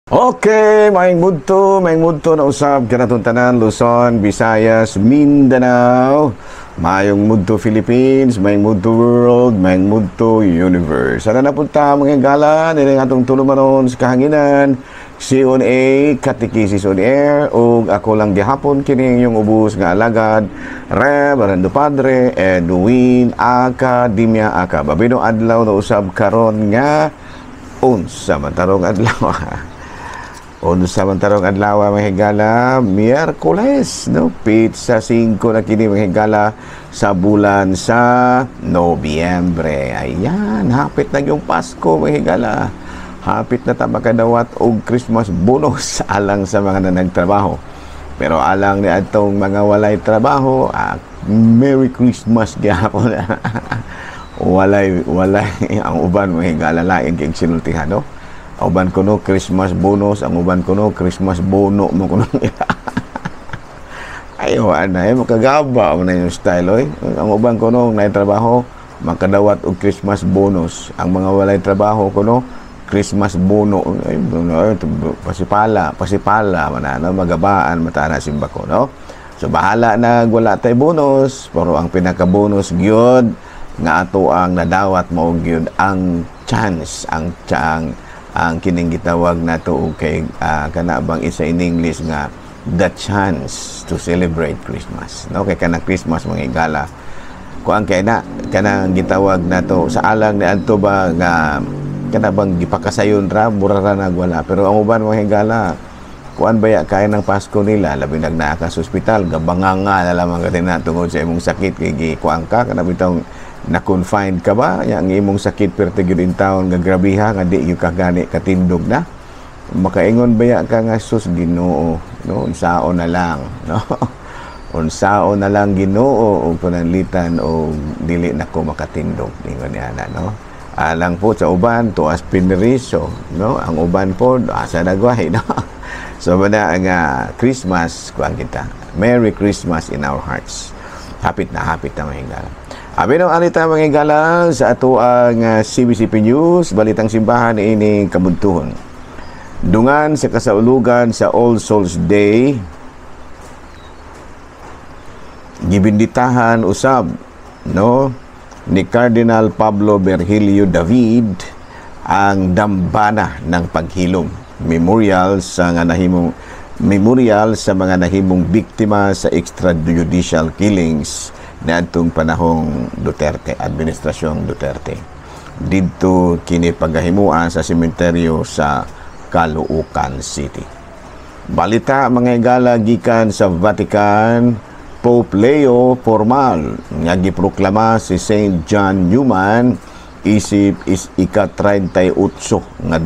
Okay, maayong mudto na usab kanatong tanan, Luzon, Visayas, Mindanao, maayong mudto Philippines, maayong mudto world, maayong mudto universe. Sana napunta mga higala, nila atong tulumanon sa kahanginan, C1A, Katekisis on Air, ug ako lang gihapon kini inyong ubos nga alagad, Reverendo Padre Edwin Academia Aka. Babino adlaw na usab karon nga unsa man tarong adlaw. Unsa man tarong adlaw mga higala, Miyerkules, no? Pizza 5 na kini mga higala sa bulan sa Nobyembre. Ayan, hapit na yung Pasko mga higala. Hapit na ta makadawat og Christmas bonus alang sa mga nanagtrabaho. Pero alang ni atong mga walay trabaho, Merry Christmas gyapon. Walay ang uban mga higala lain kay sinultihan, no? Ang uban kuno Christmas bonus, ang uban kuno Christmas bono mo kuno. Ayo ana, makagaba mo na yung style oy. Ang uban kuno naay trabaho, makadawat og Christmas bonus. Ang mga walay trabaho kuno Christmas bono. Ay, pasipala, pasipala man na, magabaan mata na simba ko, no? So bahala na wala tay bonus, pero ang pinaka-bonus gyud nga ato ang nadawat mao gyud ang chance, ang ang kining gitawag nato og kay kana bang isa in English nga the chance to celebrate Christmas, no? Kay kanang Christmas mga higala, kuan kay na kanang gitawag nato sa alang ni adto ba nga kana bang gipakasayon ra mura ra nagwala. Pero ang uban mga higala, kuan baya kay ng Pasko nila, labi nag naa ka sa ospital, gabanganga na lamang ka tina tungod sa imong sakit kay gikuan ka kana bitong na-confined ka ba, ang imong sakit perti gyud in town nga grabiha nga di gyud ka gani katindog na, makaingon baya ka nga sus Ginoo, no, unsaon na lang, no? Unsaon na lang Ginoo og pananglitan og dili nako makatindog, ingon niya na, no? Alang po sa uban tuas pineriso, no? Ang uban po asa nagwahi, no? So mana nga Christmas kuan kita, Merry Christmas in our hearts. Hapit na mga higala. Abi no alita mga higala sa ato ang CBCP News, balitang simbahan ining kabuntuhon. Dungan sa kasaulugan sa All Souls Day, gibinditahan usab, no, ni Cardinal Pablo Virgilio David ang dambana ng paghilom, memorial sa nga nahimong memorial sa mga nahimong biktima sa extrajudicial killings niadtong panahong Duterte, administrasyong Duterte. Didto kini paghahimuan sa sementeryo sa Caloocan City. Balita mga higala gikan sa Vatican, Pope Leo formal nga giproklama si Saint John Newman isip is ika-38 nga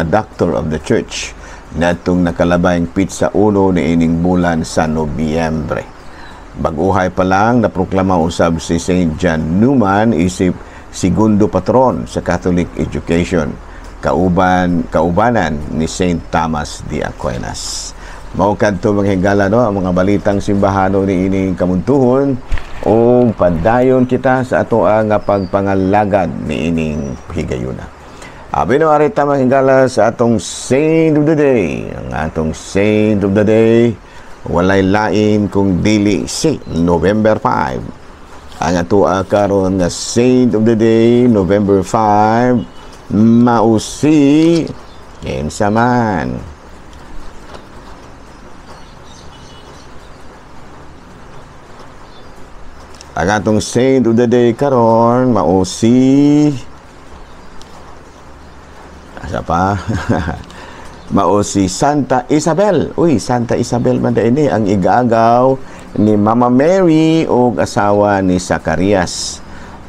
doctor of the Church niadtong nakalabayng pitsa 1 niining bulan sa Nobyembre. Bag-uhay pa lang naproklama usab si Saint John Newman isip segundo patron sa Catholic education, kaubanan ni Saint Thomas de Aquinas. Mao kadto mga higala, no, ang mga balitang simbahano niining kamuntuhon ug padayon kita sa ato ang pagpangalagad niining higayuna. Abi no arita mga higala sa atong Saint of the Day. Ang atong Saint of the Day walay lain kung dili si November 5. Ang ato karon nga Saint of the Day, November 5, mausi kinsa man. Ang atong Saint of the Day karon mausi asa pa? Mao si Santa Isabel. Uy, Santa Isabel man ini ang igaagaw ni Mama Mary og asawa ni Zacarias.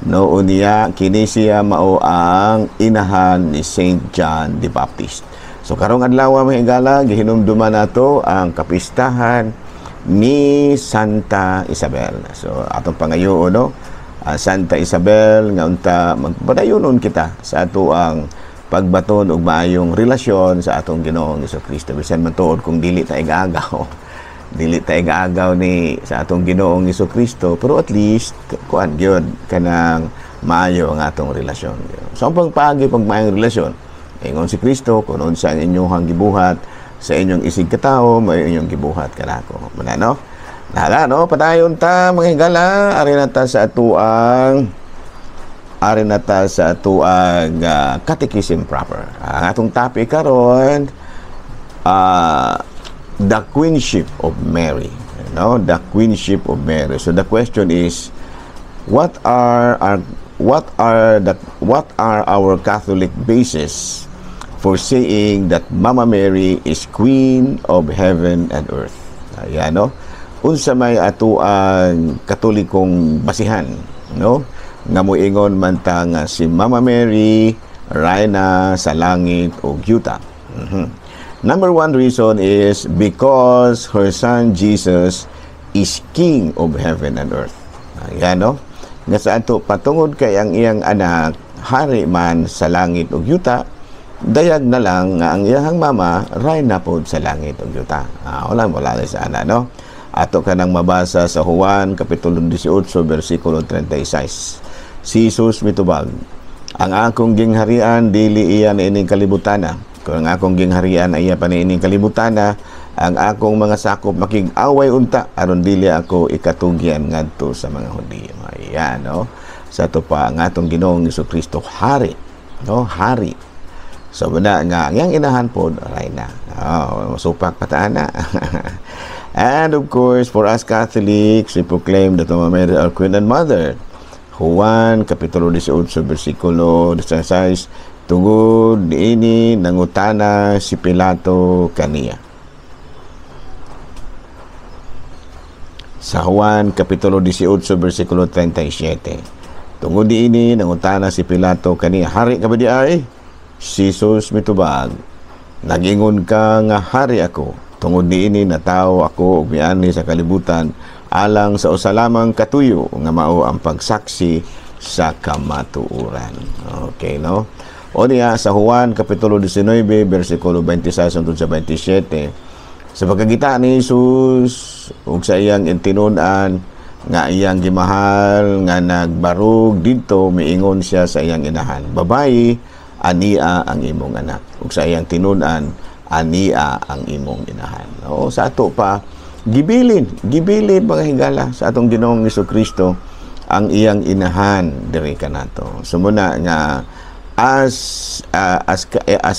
No, unya kini siya mao ang inahan ni Saint John the Baptist. So karong adlaw mga higala, gihinumduman nato ang kapistahan ni Santa Isabel. So atong pangayoon, no, Santa Isabel nga unta magpadayonon kita sa ato ang pagbaton og maayong relasyon sa atong Ginoong Jesucristo. Bisan man tuod kung dili ta igaagaw, dili ta igaagaw ni sa atong Ginoong Jesucristo, pero at least kuan gyud kanang maayo ang atong relasyon. So ang pagpaagi pag maayong relasyon, Ingon si Kristo, kung unsa ang inyong gibuhat sa inyong isig katawo, may inyong gibuhat kanako. Muna, no? Nahala, no? Padayon ta, mga higala. Ari na ta sa atuang catechism proper. Ang atong topic karon, the queenship of Mary. No? The queenship of Mary. So the question is, what are our Catholic basis for saying that Mama Mary is Queen of heaven and earth? Ayan, no? Unsa may atoang Katolikong basihan, no? Nga moingon man ta nga si Mama Mary rayna sa langit ug yuta. Number one reason is because her son Jesus is King of heaven and earth. Ayan, no? Nga sa ato patungod kay ang iyang anak hari man sa langit ug yuta, dayag na lang nga ang iyang mama rayna pod sa langit ug yuta. Ah, wala wala sa ana, no? Ato ka nang mabasa sa Juan kapitulo 18 bersikulo 36. Si Jesus mitubag, "Ang akong gingharian dili iya niining kalibutana. Kung ang akong gingharian ay iya pa niining kalibutana, ang akong mga sakop makig-away unta aron dili ako ikatugyan ngadto sa mga Hudiyo." Ayan, no? Sa ato pa ang atong Ginoong Kristo hari, no? Hari. So muna nga ang iyang inahan pod rayna. Oh, supak pataan na. And of course, for us Catholics, we proclaim that Mama Mary, our Queen and Mother. Juan, Kapitulo 18, versikulo 16, tungod niini nangutana si Pilato kaniya. Sa Juan, Kapitulo 18, versikulo 37. Tungod niini nangutana si Pilato kaniya, "Hari ka ba di ay?" Si Jesus mitubag, "Nagingon ka nga hari ako. Tungod niini natawo ako ug mianhi sa kalibutan alang sa usa lamang katuyo nga mao ang pagsaksi sa kamatuoran." Okay, no? O niya sa Juan kapitulo 19 bersikulo 26 hangtod sa 27, sa pagkakita ni Jesus ug sa iyang intinun-an nga iyang gimahal nga nagbarog didto, miingon siya sa iyang inahan, "Babayi, ania ang imong anak." Ug sa iyang tinun-an, "Ania ang imong inahan." O sa ato pa gibilin, gibilin, mga higala, sa atong Ginoong Kristo ang iyang inahan diri kanato. So muna nga as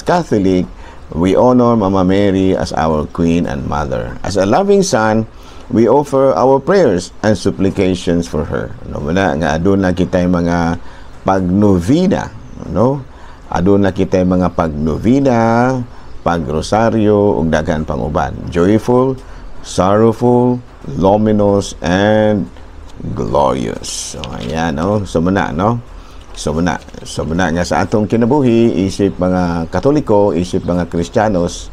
Catholic, we honor Mama Mary as our Queen and Mother. As a loving son, we offer our prayers and supplications for her. No, muna nga aduna kitay mga pagnovena, no? Aduna kitay mga pagnovena, pagrosaryo ug daghan pang uban. Joyful, sorrowful, luminous, and glorious. So ayan, no? So muna, no? So muna, so muna nga sa atong kinabuhi isip mga Katoliko, isip mga Kristiyanos,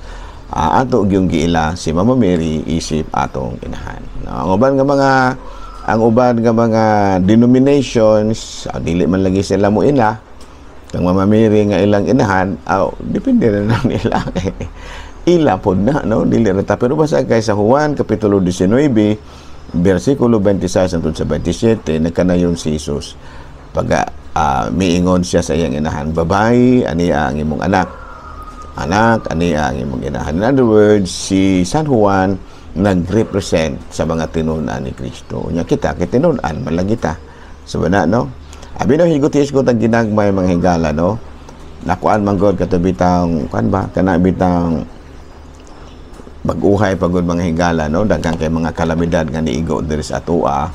ato gyung giila si Mama Mary isip atong inahan. No, ang uban nga mga denominations, dili man lagi sila mo ila kang Mama Mary nga ilang inahan, depende na lang nila. Ila pod na, no? Dili ra ta. Pero basta kay sa Juan kapitulo 19 bersikulo 26 hangtod sa 27, nagkanayon si Jesus pag miingon siya sa iyang inahan, "Babayi, ania ang imong anak. Anak, ania ang imong inahan." In other words, si San Juan nag-represent sa mga tinun-an ni Kristo. Nya kita, kitinun-an, man kita. So, na, no? Abi no, higot-hisgot ang ginagmay, mga higala, no? Nakuan man god kato bitang, kuan ba? Kana bitang bag-uhay pagod, mga higala, no? Daghan kay mga kalamidad nga niigo diri sa atoa.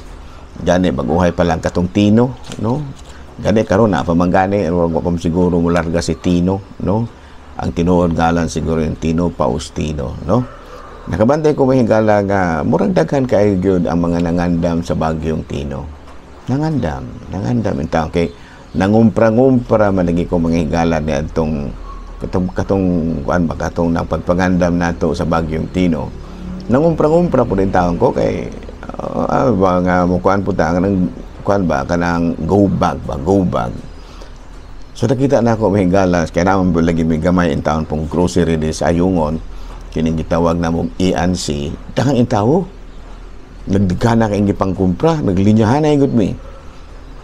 Gani bag-uhay pa lang katong Tino, no? Gani karon na pa man gani, wa pa siguro mularga si Tino, no? Ang tinuod ngalan siguro yung Tino Faustino, no? Nakabantay ko, mga higala, nga murag daghan kaayo gyud ang mga nangandam sa bagyong Tino. Nangandam, nangandam in taon kay nangumpra-ngumpra man lagi ko, mga higala, ni adtong katong katong kuan ba, katong nang pagpangandam nato sa bagyong Tino. Nangumpra-ngumpra po rin taon ko kay ba nga mo kuan po ta nang kuan ba, kanang go bag ba, go bag. So nakita na ako, mga higala, kaya naman lagi may gamay in taon pong grocery di sa Ayungon, kining gitawag na mong E&C, daghang intawo. Nagdaghan na kay gipangkumpra, naglinyahan na gud mi.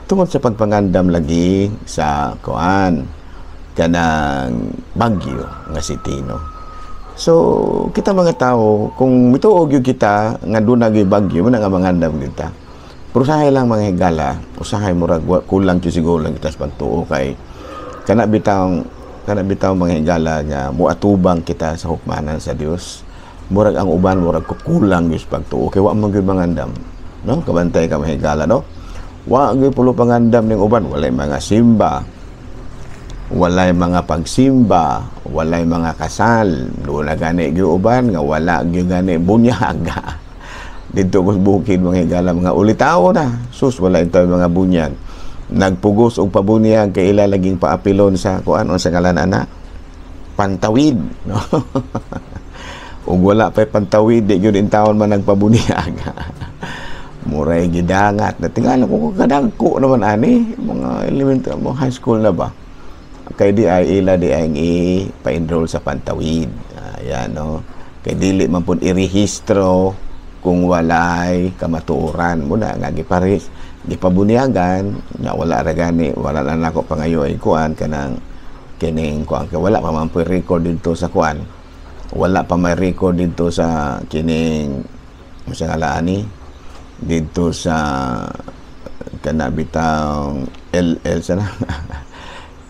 Tungod sa pagpangandam lagi sa kuan. Kanang bagyo nga si Tino. So, kita mga tao, kung mituo gyud kita nga doon na bagyo, mao na nga mangandam kita. Pero usahay lang, mga higala, usahay murag kulang gyud siguro lang kita sa pagtuo kay kana bitaw, mga higala, nga muatubang kita sa hukmanan sa Dios. Murag ang uban murag kukulang gyud sa pagtuo kay wa man gyud mangandam. No? Kabantay ka, mga higala, no? Wa gyud pulo pangandam ning uban, walay mga simba, walay mga pagsimba, walay mga kasal, doon na gani gyud uban nga wala gyud gani bunyag. Dito ko sa bukid, mga higala, mga ulitawo na. Sus, wala ito mga bunyag. Nagpugos og pabunyag kay ila laging paapilon sa kuan, unsa ngalan ana? Pantawid, no? Ug wala pa'y pantawid, di gyud intawon man nagpabunyag. Muray gidangat. Natingala ko kadagko naman ani, mga elementary, mga high school na ba? Kay di ay ila di ay i-pa-enroll sa pantawid. Ayan, no? Kay dili man pud irehistro kung walay kamatuoran muna nga giparis gipabunyagan nga wala ra gani, wala na nako pangayo ay kuan kanang kining kuan kay wala pa man puy record didto sa kuan, wala pa may record didto sa kining sa ngalan ni didto sa kana bitang LL sana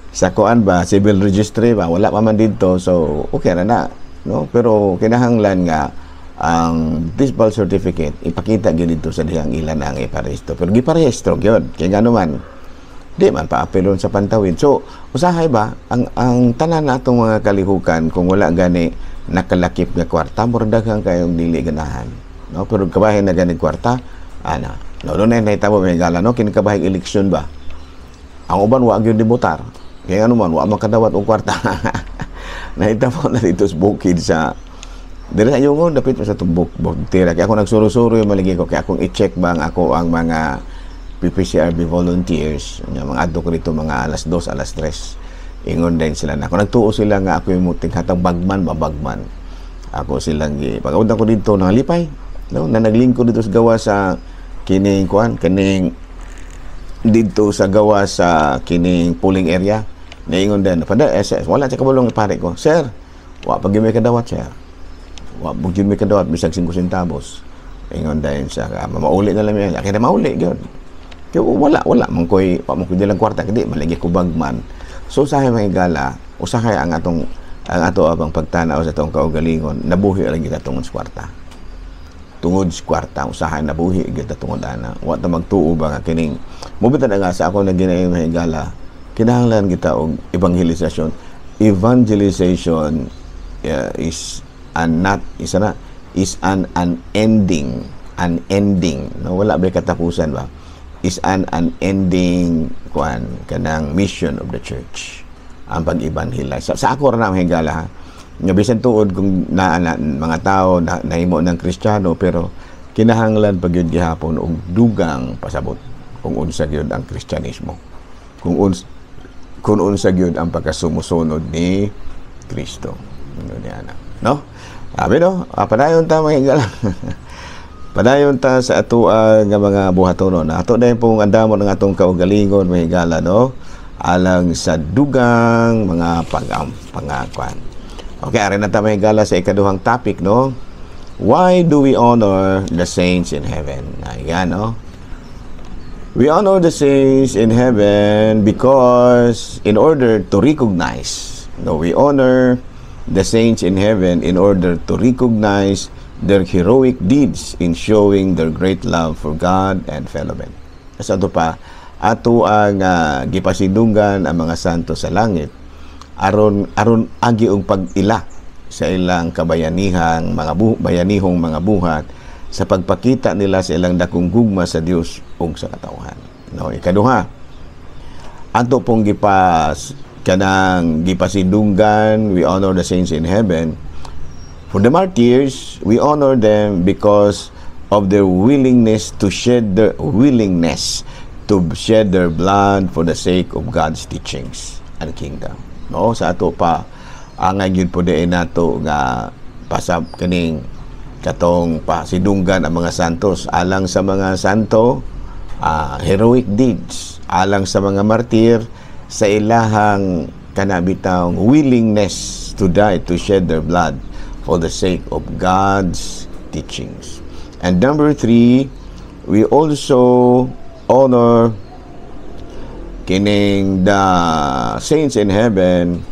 sa kuan ba, civil registry ba, wala pa man didto. So okay ra na, no? Pero kinahanglan nga ang disbal certificate ipakita gyud didto sa dihang ilan ang iparehistro, pero giparehistro gyud kay ngano man di man paapilon sa pantawid. So usahay ba ang tanan natong mga kalihukan, kung wala gani nakalakip nga kwarta, murag daghang kayong dili ganahan, no? Pero kabahin na gani kwarta ana, no? Doon na nahitabo, may gala, no? Kini kabahing eleksyon ba, ang uban wa gyud dibotar kay ano man wa makadawat og kwarta. Nahitabo na dito sa bukid sa dili sa Ayungon, dapit sa tubok tira kay ako nagsuro-suro yung maligi ko kay akong i-check ba ang ako ang mga PPCRV volunteers nya mga adto ko dito mga alas 2, alas 3. Ingon din sila na ako nagtuo sila nga ako yung muting hatag bagman ba, bagman ako silang gi pag ko dito nalipay, no, na naglingkod dito sa gawa sa kining kuan kining dito sa gawa sa kining polling area. Naingon din pada SS, wala siya kabulong pare ko, "Sir, wa pag may kadawat, sir, wa pag may kadawat bisag 5 centavos." Ingon din siya, "Mauli na lang yan." Kaya mauli gyud kaya wala man koy, wa man koy dalang kwarta kadi malagi ko bagman. So usahay, mga higala, usahay ang ato abang pagtanaw sa atong kaugalingon, nabuhi lang kita tungod sa kwarta, tungod sa kwarta. Usahay nabuhi kita tungod ana. Wa ta magtuo ba nga kining mubitan nga sa ako na ginayon, mga higala, kinahanglan kita og evangelisasyon. Evangelization is an not isa na is an unending unending, no? Wala ba katapusan ba, is an unending kuan kanang mission of the church ang pag-evangelize. Sa ako ra na, mga higala, ha, nga bisan tuod kung na mga tao na nahimo ng Kristiyano, pero kinahanglan pa gyud gihapon og dugang pasabot kung unsa gyud ang Kristyanismo, kung unsa gyud ang pagkasumusunod ni Kristo. Ano niya na, no? Abi, no? Padayon ta, mga higala. Padayon ta sa atoa nga mga buhatonon. Ato na pong andamon ang atong kaugalingon, mga higala, no? Alang sa dugang mga pag pangakuan. Okay, ari na ta, mga higala, sa ikaduhang topic, no? Why do we honor the saints in heaven? Ayan, no? We honor the saints in heaven because in order to recognize, no, we honor the saints in heaven in order to recognize their heroic deeds in showing their great love for God and fellow men. Sa ato pa, ato ang gipasidunggan ang mga santo sa langit aron agi og pag-ila sa ilang kabayanihang mga bayanihong mga buhat sa pagpakita nila sa ilang dakong gugma sa Dios ug sa katawhan. No, ikaduha, ato pong gipas kanang gipasidunggan, we honor the saints in heaven. For the martyrs, we honor them because of their willingness to shed their blood for the sake of God's teachings and kingdom. No, sa ato pa angay gyud po diin nato nga pasab kining katong pasidunggan ang mga santos alang sa mga santo, heroic deeds alang sa mga martir sa ilahang kana bitawng willingness to die, to shed their blood for the sake of God's teachings. And number three, we also honor kining the saints in heaven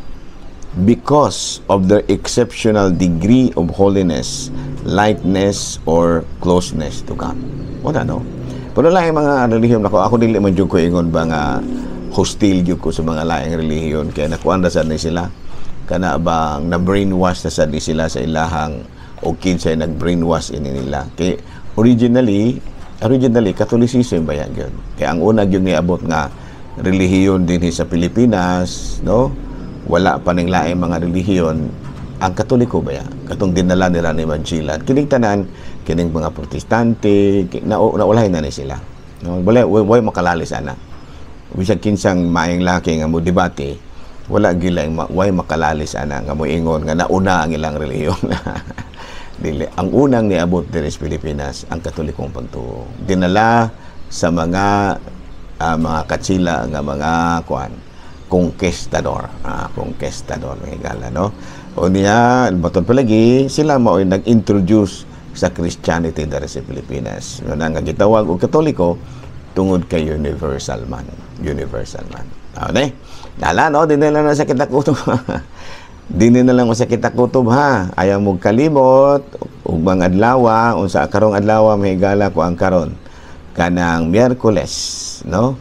because of their exceptional degree of holiness, likeness, or closeness to God. Wala, no? Pero laing mga relihiyon nako, ako dili man jud ko ingon ba nga hostile jud ko sa mga laing relihiyon, kaya nakuan ra sad ni sila, kana bang na brainwash na sad ni sila sa ilahang o kinsay nag-brainwash ini nila. Kay originally Catholicism ba yan gyud? Kay ang una gyud niabot nga relihiyon dinhi sa Pilipinas, no, wala pa ning laing mga relihiyon, ang Katoliko ba ya, katong dinala nila ni Magellan. Kining tanan, kining mga Protestante, na naulahin na ni sila, no? Wala way makalalis ana. Bisag kinsang maayong laki nga mo debate, wala gila way makalalis ana nga moingon nga nauna ang ilang relihiyon. Dili, ang unang niabot diri sa Pilipinas ang Katolikong pagtuo, dinala sa mga katsila nga mga kuan, conquistador, conquistador mga higala, no? O niya baton palagi sila mao nag-introduce sa Christianity diri sa Pilipinas. Yun ang gitawag og Katoliko tungod kay universal man, universal man. Ne dala, no? Dinhi na sa kita kutob. Dinhi na lang sa kita kutob, ha. Ayaw mo kalimot ug mga adlaw, unsa karong adlaw, mahigala ko ang karon kanang Miyerkules, no,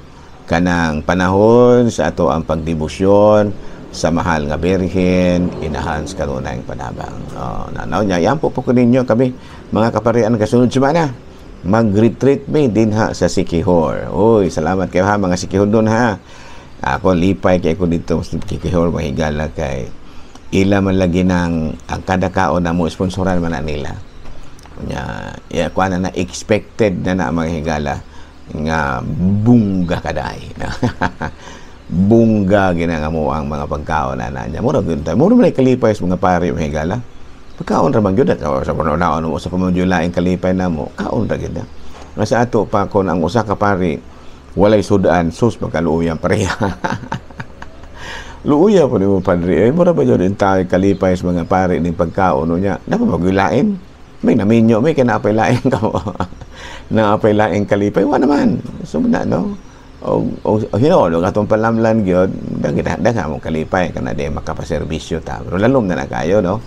kanang panahon sa ato ang pagdebosyon sa Mahal nga Birhen, inahan sa kanunayng panabang. Oh, nanaw niya, yan po po ko ninyo kami, mga kaparian, kasunod semana. Mag-retreat mi dinha sa Siquijor. Uy, salamat kayo ha, mga Siquijor doon ha. Ako, lipay kay ko dito sa Siquijor, mahigala, kay ila man lagi ng ang kada kaon na mo sponsoran man na nila. Nya, ya, kuha na na expected na na mga higala nga bungga kaday. Bungga gina nga mo ang mga pagkaon na niya. Mura gyud tayo. Mura man kalipay sa mga pari, mga higala. Pagkaon ra man gyud at sa panahon mo sa pamudyo laing kalipay na mo, kaon ra gyud na. Nga sa ato pa kon ang usa ka pari walay sudan, sus, magkaluoyan pareha. Luoya po nimo, padre. Eh, mura ba yun tayo kalipay sa mga pari ning pagkaon no niya? Napa magyulain? May naminyo, may kinapay lain ka mo. Naapay laing kalipay, wa naman. So na, no? O hinuon atong palamlan gyud, daghan daghan mo kalipay kana di makapaserbisyo ta. Pero lalom na na kayo, no?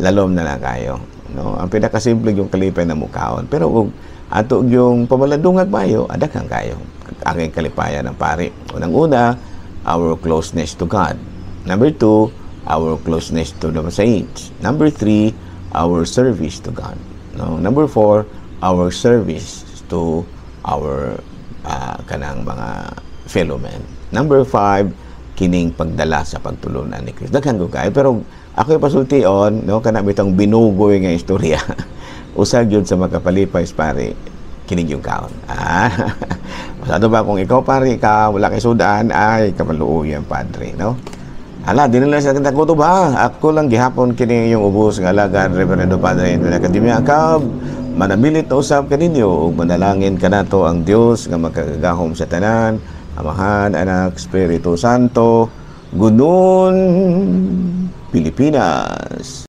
Lalom na na kayo. No? Ang pinakasimple yung kalipay na mukaon. Pero kung ato yung pamalandungag mayo, adaghang kayo. Aking kalipayan ng pari. Unang-una, our closeness to God. Number two, our closeness to the saints. Number three, our service to God. No? Number four, our service to our kanang mga fellow men. Number five, kining pagdala sa pagtulunan ni Kristo. Daghan ko kayo, pero ako pasultion, no, kana bitang binugoy nga istorya. Usag yun sa makapalipay pare, kining yung kaon. Masado ba kung ikaw pare ka, wala kay sudan, ay kapaluoyan padre, no? Hala, di nila sa kutob ha. Ako lang gihapon kini yung ubos nga alagad, Reverendo Padre Edwin Academia Akab. Manamilit na usab kaninyo ug manalangin kanato ang Dios nga makagagahom sa tanan, Amahan, Anak, Espiritu Santo. Gunun, Pilipinas.